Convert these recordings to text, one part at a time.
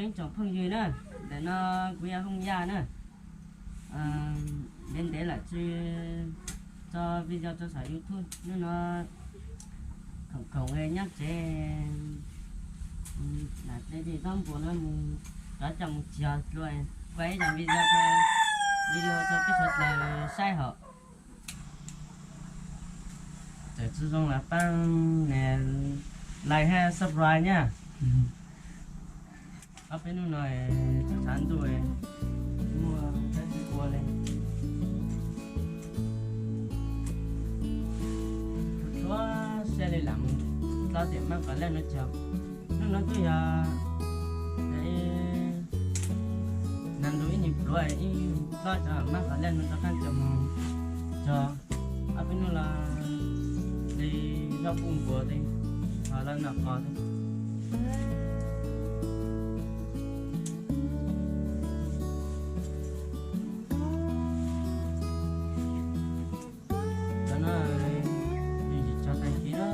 Ib tsoom phooj ywg na, ntawm no kuv yog Hooj Yaj na. Ntev ntev lawm tsis tso video rau saum YouTube, hnub no khoom khoom nyob tsev, lam tej zaub npua no mus, rov coj mus txog dua, kuaj ib zaj video rau, video rau peb sawv daws saib hauv. Txawm tsis zoo los pab nias like thiab subscribe nyab. Ob peb hnub no txog tshav ntuj, muaj dab tsi ua li. Tsuas siab li lam mus txog tiam mab qos laj no tso. Hnub no twb yog nees nkaum ib nyuag pluav ib hlob cov mab qos laj no rov qab coj mus tso. Ob peb hnub los li zoj puj npuav li, ho los noj qos li. Cov no yus tsis tso tag kis na,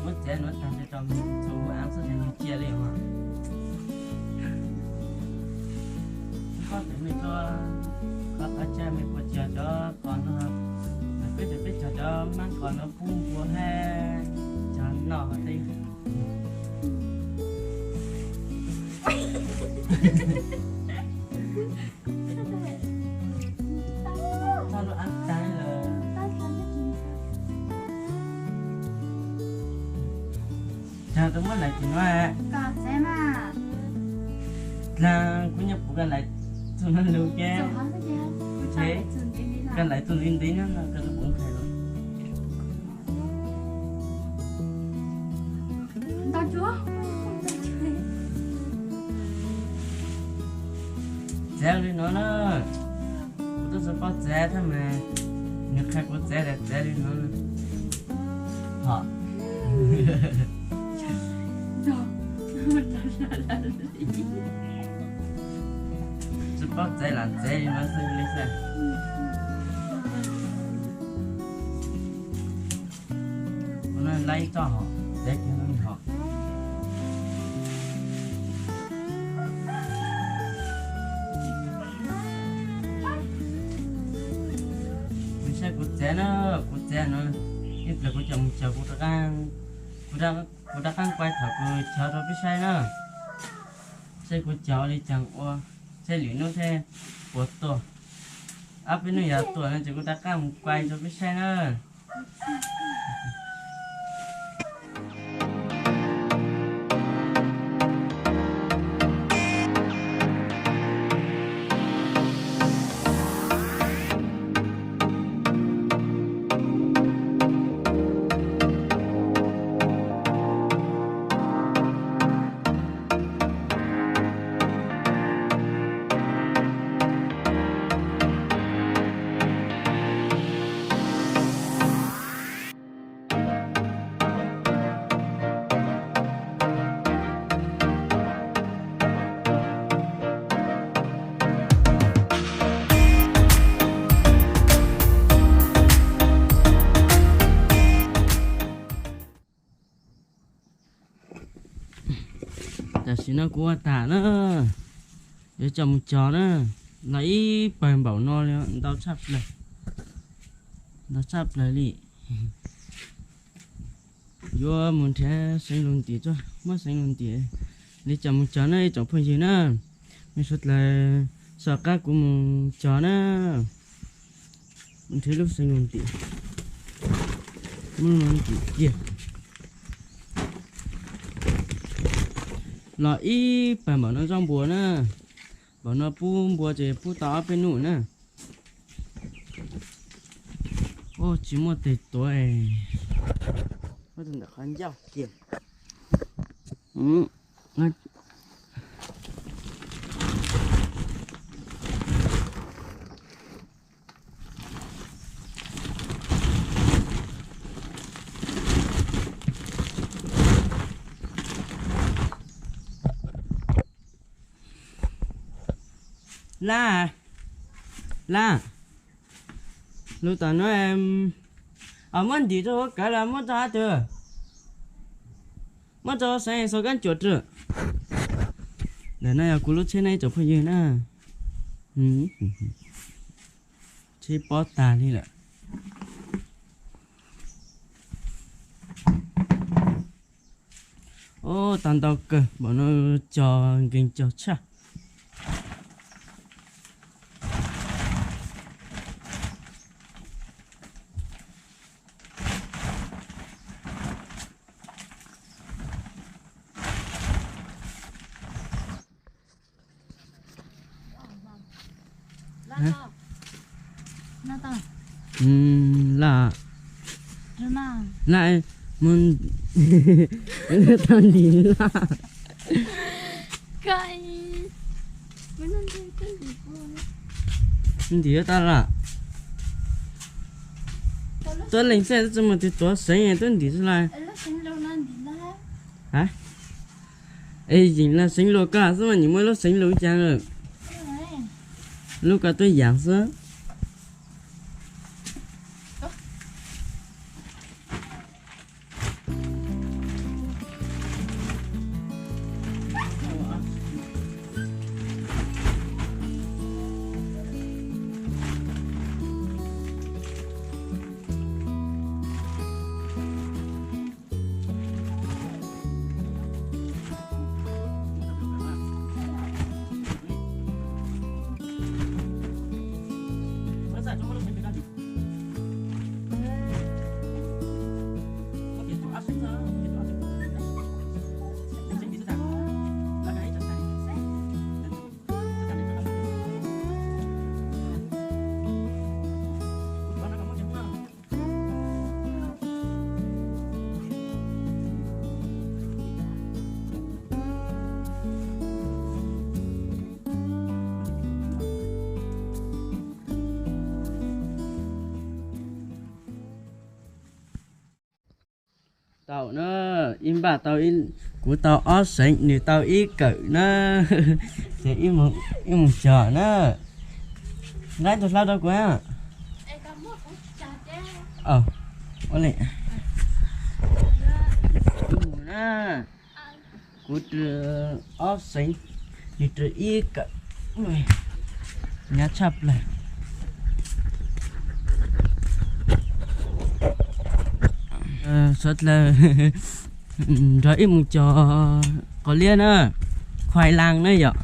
muab txiav nuav tag nrho rau txhua av xwb ces nws cia li os. Koj tseem me tso, qhov qhov tshaj me puas tsuaj cov qos no, peb tseem peb tsuaj cov mab qos no puj npuav hab cov noj tej. Txhob lub ab tag lawm. Tag rau muab lais tim no. Dlaag kuv nyuam qhuav koj lais txug no lug ces, koj lais txug ntev ntev no koj lug puv nqhis lawm. Txiav li no na, kuv twb tsis paub txiav thiab mas, nws qhia kuv txiav tas txiav li no. Ho, tsis paub txiav los txiav li no xwb li xwb. Ua no laib txoj hom txiav kiag no hom. Nws saib kuv txiav na, kuv txiav no, ib pliag kuv coj mus cog kuv rov qab, kuv rov qab kuaj thaum kuv cog rau peb saib na. Saib kuv cog ua li caag ua, saib lwm hnub thiab puas tuaj. Ob peb hnub yog tuaj no ces kuv rov qab mus kuaj rau peb saib na. Tam sim no kuv ua tas na, yuav coj mus cog na, los ib pawg npaum no li, ntau tshaj plaws, ntau tshaj plaws li. Yuav mus nrhiav xeev lug ntim tso, muab xeev lug ntim li coj mus cog na ib tsoom phooj ywg na. Mej suav dlawg soj qab kuv mus cog na. Mus nrhiav lub xeev lug ntim, muab lug ntim kiag. Los ib pawg npaum no zaub npua na, npaum no pub npua ces pub tau ob peb nub na. Tsis muaj teg tuav, ntawm qhov ncauj kiag. Laj, Laj, lug tom no, muab ntim rau huv kawv los muab rau qhov twg? Muab rau xeev xo kab cuam rau. Ntawm no yog kuv lub tsheb na ib tsoom phooj ywg na. Tsheb pob tag li lawm. Ub, tau ntau kawg, npaum no cog nkees cog tshaj. Laj, laj, mus tau ntim laj. Ntim tau laj. Tuab leeg xwb tsis muaj tus tuav seev tuaj ntim xwb laj. Es yeem laj seev luag koj xwb mas, nyias muaj lub seev luag cas lawm. Lub koj tuaj yaam xwb. Tau na, ib npaj tau, kuv tau ob seev, nws tau ib kawm na. Ces ib mus cog na. Nqa tus hlau rau kuv. Ua li, mus na. Kuv ob seev, nws rau ib kawm, nyab tshaj plaws. Suav dlawg nrog ib mus cog qos liab na, khoai laj na yom.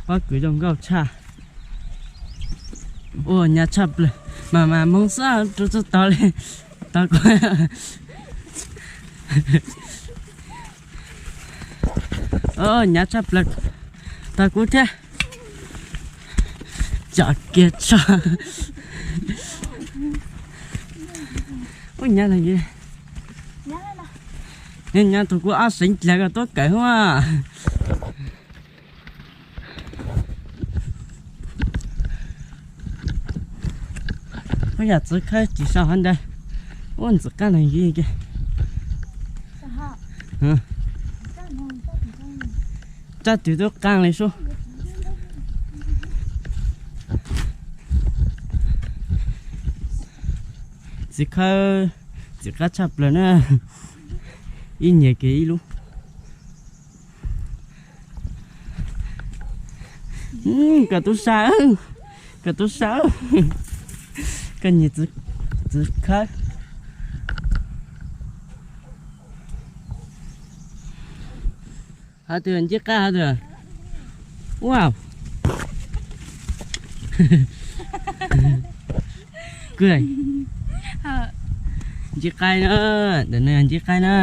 Pob kws zoo nkauj tshaj. Ua nyab tshaj plaws, mas mas moog xwb rau txog tod li, tau kuv. Nyab tshaj plaws, tau kuv thiab. Cov kiag tso. Ub, nyab, nyab tug kuv ob seev dlaag koj tuab kawm huab. Ub, yam txiv khawb tsis sau hov ntawd. Ub, ntxim qab leeg kiag. Tsab twg tub qaa li sub. Txiv khawb, txiv qab tshaj plaws na. Ib nyias kiag ib lub. Koj tub sab, koj tub sab, koj nyiam txiv khawb. Hov twg ntsib qaib hov twg? Wow. Kuj, ntsib qaib na, ntawm no ntsib qaib na.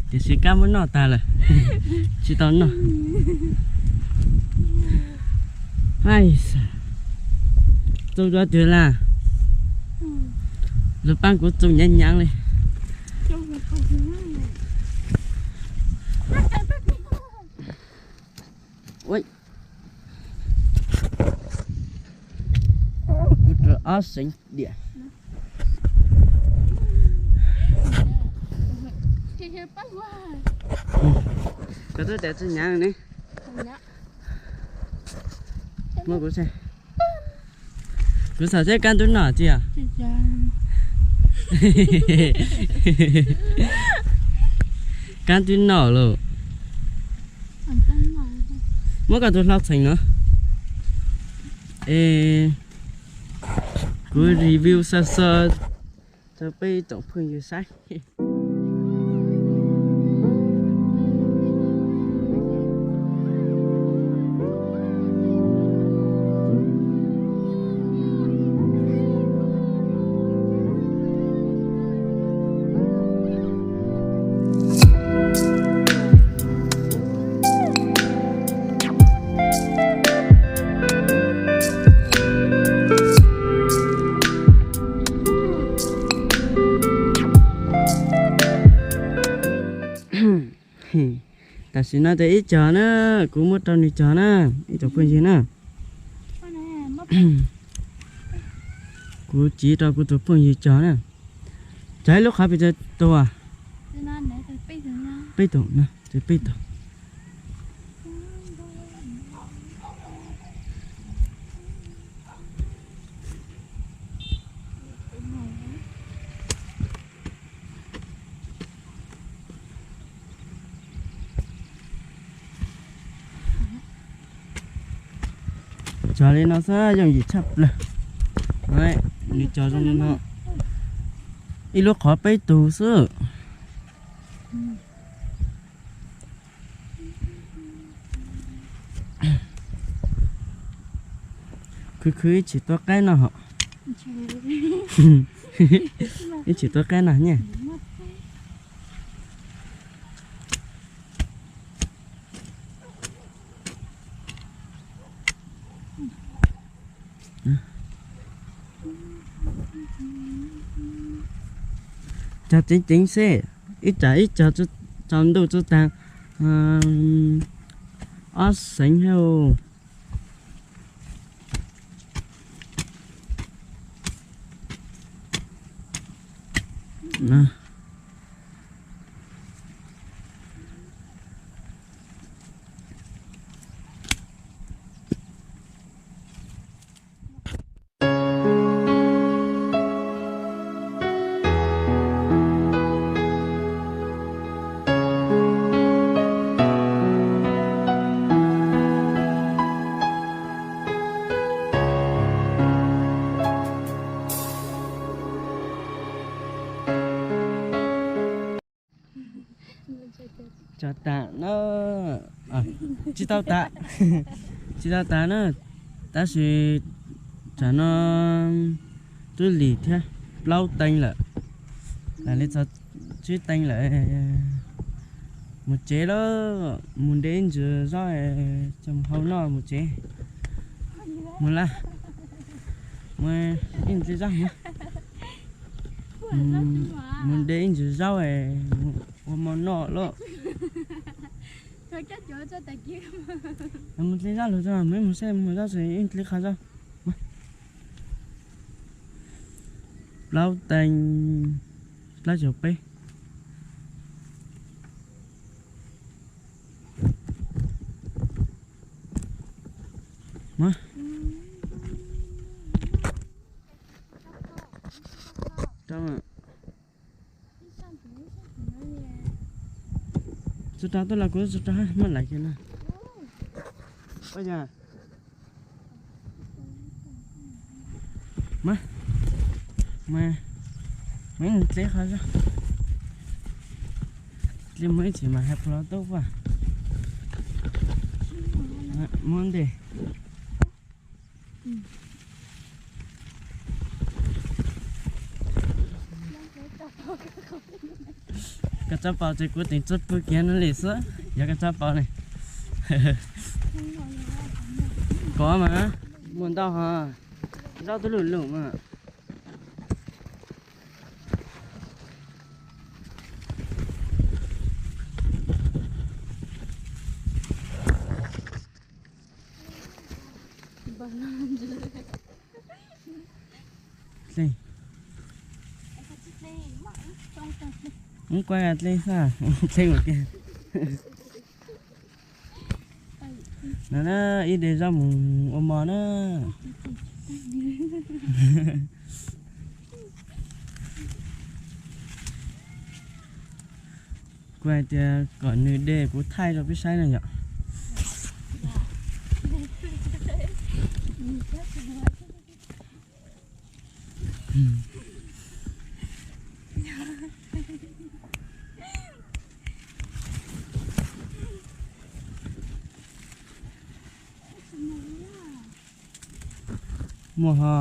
Tiam sis kab muab noj tag lawm, tsis tau noj. Txu dua twg laj? Lug paab kuv txu nyaav nyaav li. Kuv rau ob seev diam. Koj tub tes txu nyaav ne. Muab kuv saib. Kuv xav seb kab ntub noj tsi os. Kab twb noj lawm. Muab koj tus hlau txheem no. Es kuv review xa xa rau peb ib tsoom phooj ywg saib. Tam sim no ces ib co na, kuv muab rau nws co na, ib tsoom phooj ywg na. Kuv tsis rau kuv tus phooj ywg co na. Tsav ib lub qhov pes tsawg tus? Peb tus na, peb tus. Tso li no xwb yooj yim tshaj plaws. Nws tso zoo li no, ib lub qhov peb tus xwb. Khwv khwv ib tsis tua qaib no hos. Ib tsis tua qaib no nyiaj. Cog ceev ceev xwb, ib tsam ib co tsaus ntuj tsuj taag ob xeev thiab. Tso tas na, tsis tau tas, tsis tau tas na, tab sis tsam no twb lim thiab plaub teev lawm, lam li txog tsib teev lawm. Mus tsev lawm, mus de ib ntsis zaub, tso mus hau noj mus tsev. Mus lawm, mus ib ntsis zaub mus, mus de ib ntsis zaub, mus ua mov noj lawm. Mus de zaub lawm, mus saib mus zaub, ib ntsis qhov zaub. Plaub teev, plaub caug peb. Tso rau tuaj los kuv tso rau muab laiv kiag na. Ua cas? Mas, mas, mas dleb qhov zog. Dleb muab ib chim mas hais puas los tub puas. Muab ntes. Koj tso paus ces kuv teem tso pw kiag no li xwb, yog koj tso paus ne. Kov mas, muaj ntau hos, zaub twb lum lum mas. Dlej, kuaj dlej xwb, dlej ua ke. No na, ib de zaub mus ua mov na. Hais tias kom nws de kuv thaij rau peb saib no yom. Muaj ho.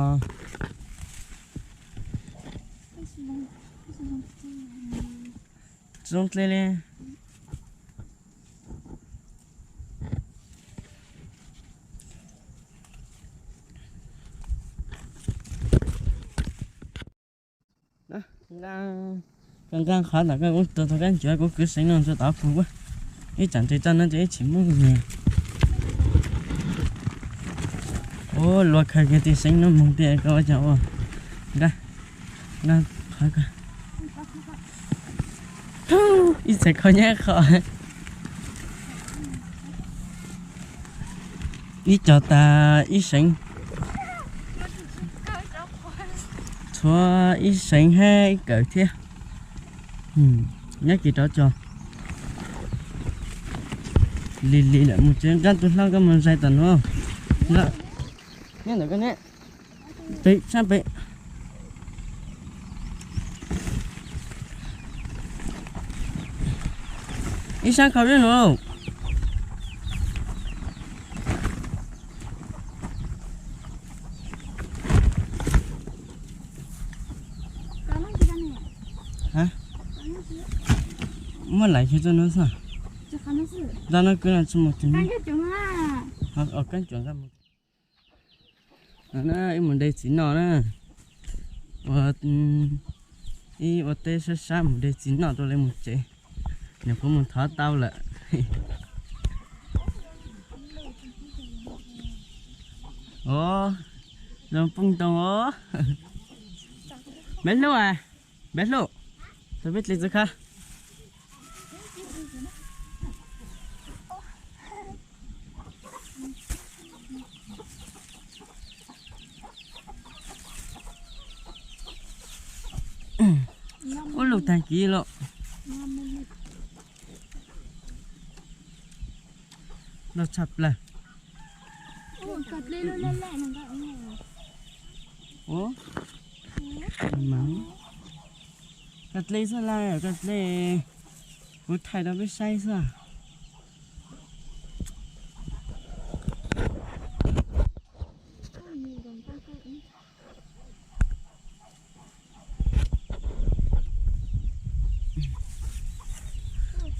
Zoo dlej li. Nqa qhov ntawm koj kuv tuav tau kab ncuav kuv kwv seev no ntxuav tod pug ua ib tsam nres toj no ces ib tsis muaj. Ua luag khaws kiag tej seev no mus tias koj ua cas ua. Nqa, nqa qhov ko. Ib txhais kho nyab qho. Ib co tas ib seev. Tshuav ib seev hab ib kawm thiab. Nyob kis rov tso. Lig lig lawm mus tsev, nrab tus hlob koj mus zais tom nuav. Nyob ntawm koj ne. Pem sab pem. Ib sab khau zeb nuav. Muab lais kiag rau no xwb. Nrab no kwv no tsis mus tus no. Ib mus de txiv noj na. Ua, ib ua teb sab sab mus de txiv noj rau lawv mus tsev. Nyuam qhuav mus thov tau lawm. Os, zoo phooj ntoo os. Npeb Hlub, Npeb Hlub, tau peb dle txuv kha. Ub, lug taag kiv lawm. Loj tshaj plaws. Koj dle xwb lawm, koj dle, kuv thaij rau peb saib xwb.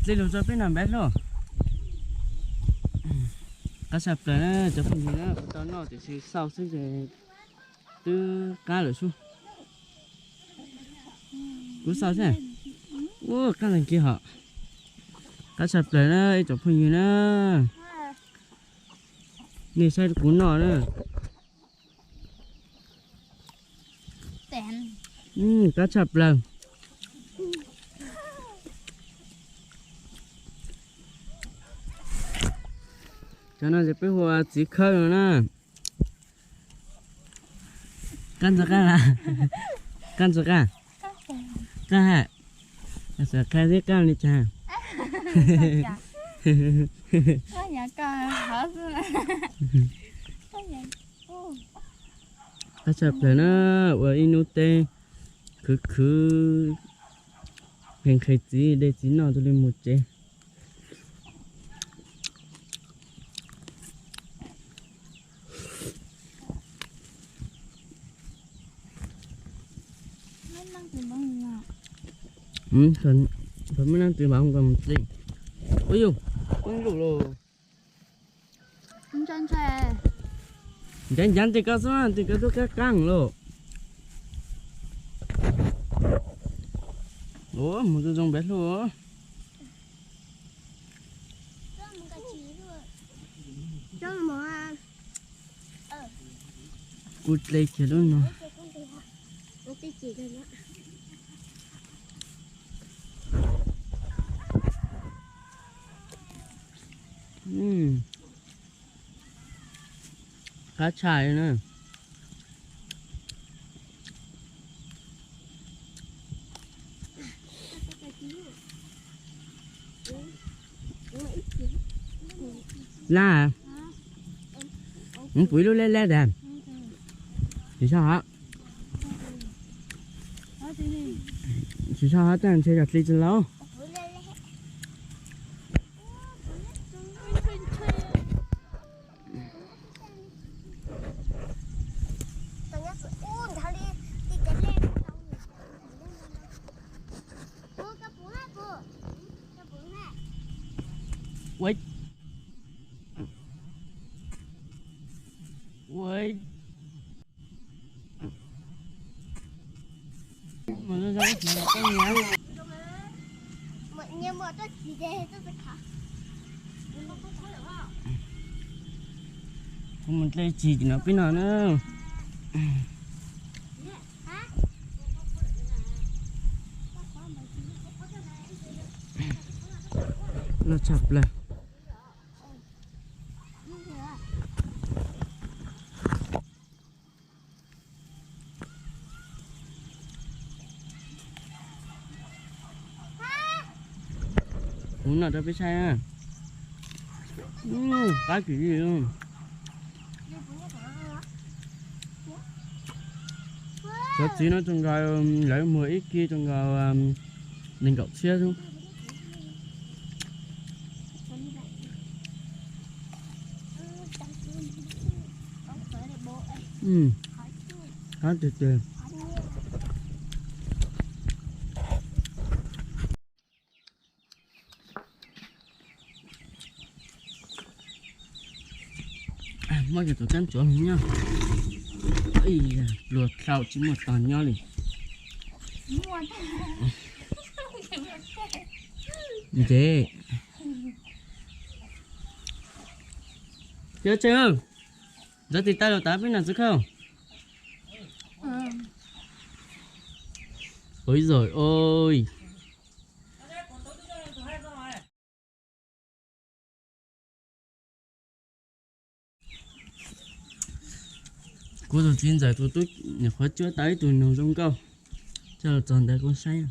Dle lug rau peb noj Npeb Hlub. Qab tshaj plaws na cov phooj ywg na, kuv tau noj tiam sis xauj xwb ces twb qab lawm sub. Kuv xauj xwb. Ua qab leeg kiag hom. Qab tshaj plaws na ib tsoom phooj ywg na. Nej saib kuv noj na. Qab tshaj plaws. Cov no ces peb hu ua txiv khawb no na. Koj ntxuav qab, koj ntxuav qab, qab ha, qab li cas? Qab tshaj plaws na, ua ib hnub teb khwv khwv, nqhis nqhis txiv de txiv noj rau li mus tsev. Thaum muaj leej twg npaum nkaus mus tsev. Ua yus, ua ib lus los. Ncav ncav tes koj xwb, tes koj twb qab qab lawm. Ua mus zoo zoo Npeb Hlub. Kuv dle kiag lub no. Qab tshaj li na. Laj, muab kuv ib lub leb leb tas. Tsis txhob hov, tsis txhob hov, tej ntshe yog dli tsis laus. Ua, ua, kuv mus dle txig no peb no na. Loj tshaj plaws. Kuv noj rau peb saib na. Qab kim li. Cov txiv no zoo nkaus lawv muag ib kis zoo nkaus nees nkaum txhiab xwb. Qab tiag tiag. Muab cov tus kab ntsuav nyob. Pluas dlhau tsis muaj tog nyob li. Ntev. Cov tsev, ntxuav tis taw los tas peb noj txiv khau. Oj zaum oj. Kuv tus txiv ntxawm tus tub nyuam qhuav cuab tau ib tug noog zoo nkauj, coj los txog ntawd kuv saib.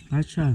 Qab tshaj.